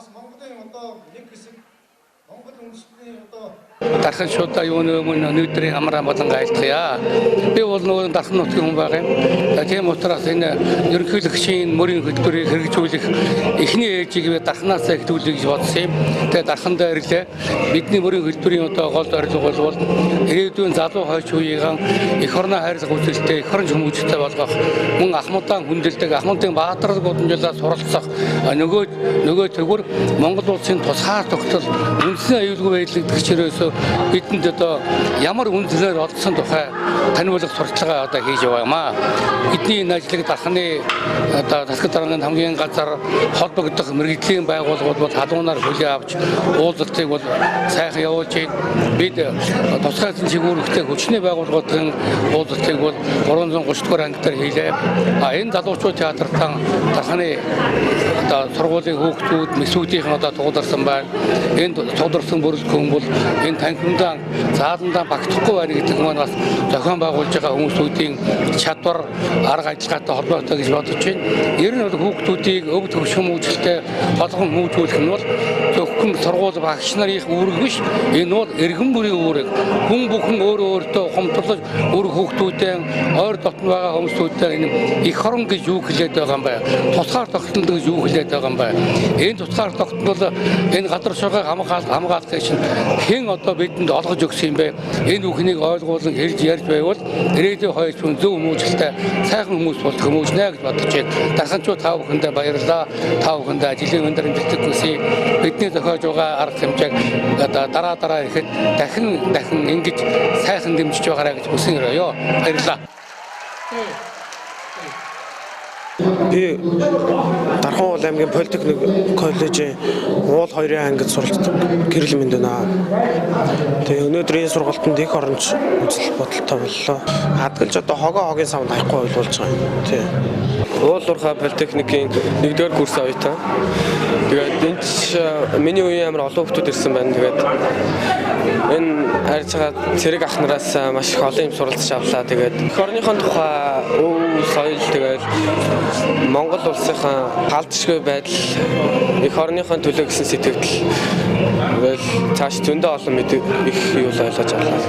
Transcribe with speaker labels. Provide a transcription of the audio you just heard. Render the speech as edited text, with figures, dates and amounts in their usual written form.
Speaker 1: Бас Монголын одоо нэг хэсэг Монгол үндэстний одоо
Speaker 2: Дархан шуудаа юуны өмнө өнөөдрийн амар амгалан айлтгая. Би бол нөгөө Дархан нутгийн хүн байгаа юм. За тийм учраас энэ ерөнхийлөгчийн мөрийн хөтөлбөрийг хэрэгжүүлэх эхний ээлжийг би Дарханаас эхлүүлэе гэж бодсон юм. Тэгээ Дархандаа ирлээ. Бидний мөрийн хөтөлбөрийн одоо гол зорилго бол ирээдүйн залуу хойч үеийн эх орноо хайрлах үзэлтэй, эх орон хүмүүжтэй болгох, мөн ахмадаа хүндэлдэг, ахмадын баатарлаг удамжлаа суралцах, нөгөө төгөр Монгол улсын тусгаар тогтол үндсэн аюулгүй байдлыг тэгчээрээс бидэнд одоо ямар үндсээр олдсон тухай таниулах сурталчилгаа одоо хийж яваа юм аа. Бидний энэ ажлыг Дарханы одоо засаг даргын хамгийн газар холбогдох мэргэжлийн байгууллагууд бол халуунаар хүлээн авч уулзалтыг бол сайхан явуулж байна. Бид тусгай эзэн чигүүрхтэй хүчний байгууллагуудын уулзалтыг бол 330 дугаар анги дээр хийлээ. А энэ залуучууд театртан Дарханы одоо сургуулийн хүүхдүүд, мэсүүдийнхэн одоо туударсан байна. Энд туударсан бүрэлдэхүүн бол энэ танхимдаа зааландаа багтахгүй байна гэдэг маань бас зохион байгуулж байгаа хүмүүсүүдийн чадвар, арга ажиллагаатай холбоотой гэж бодож байна. Ер нь бол хүүхдүүдийг өв төвшин хүмүүжлэлтэй болгон хүмүүжүүлэх нь бол зөвхөн сургууль багш нарын үүрэг биш. Энэ бол иргэн бүрийн үүрэг. Хүн бүхэн өөрөө өөртөө ухамсарлаж үр хүүхдүүдээ ойр дотн байгаа хүмүүсүүдээ энэ эх орон гэж юу хэлээд байгаа юм бэ? Тусгаар тогтнол гэж юу хэлээд байгаа юм бэ? Энэ тусгаар тогтнол энэ газар шуургыг хамгаалахыг чинь хэн одоо бидэнд олгож өгсөн юм бэ? Энэ бүхнийг ойлгуулан хэлж ярьж байвал ирээдүйн хоёр хүн зөв хүмүүжлэлтэй сайхан хүмүүс болох хүмүүжнэ гэж бодож байна. Дарханчуу та бүхэндээ баярлалаа. Та бүхэндээ ажлын өндөр амжилтыг хүсье. Бидний зохиож байгаа арга хэмжээг одоо дараа дараа ирэхэд дахин дахин ингэж сайхан дэмжиж байгаарай гэж хүсэн өрөөё. Баярлалаа.
Speaker 3: Би Дархан уул аймгийн политехник коллежийн уул 2-ын ангид суралцдаг Гэрэл мэнд байна. Тэгээ өнөөдөр энэ сургалтанд их оронч үзэл бодолтой боллоо. Хадгалж одоо хогоо хогийн савнд хаяхгүй ойлгуулж байгаа юм. Тий.
Speaker 4: Уул уурхай политехникийн 1-р курсын оюутан. Тэгээд энэ ч миний үеийн амар олон хүмүүс ирсэн байна. Тэгээд энэ харж байгаа цэрэг ах нараас маш их олон юм суралцж авлаа. Тэгээд эх орныхон тухай, өв соёл, тэгээд Монгол улсынхаа халдшгүй байдал, эх орныхон төлөө гэсэн сэтгэл, тэгэл цааш зөндөө олон мэд их юу л ойлгож авлаа.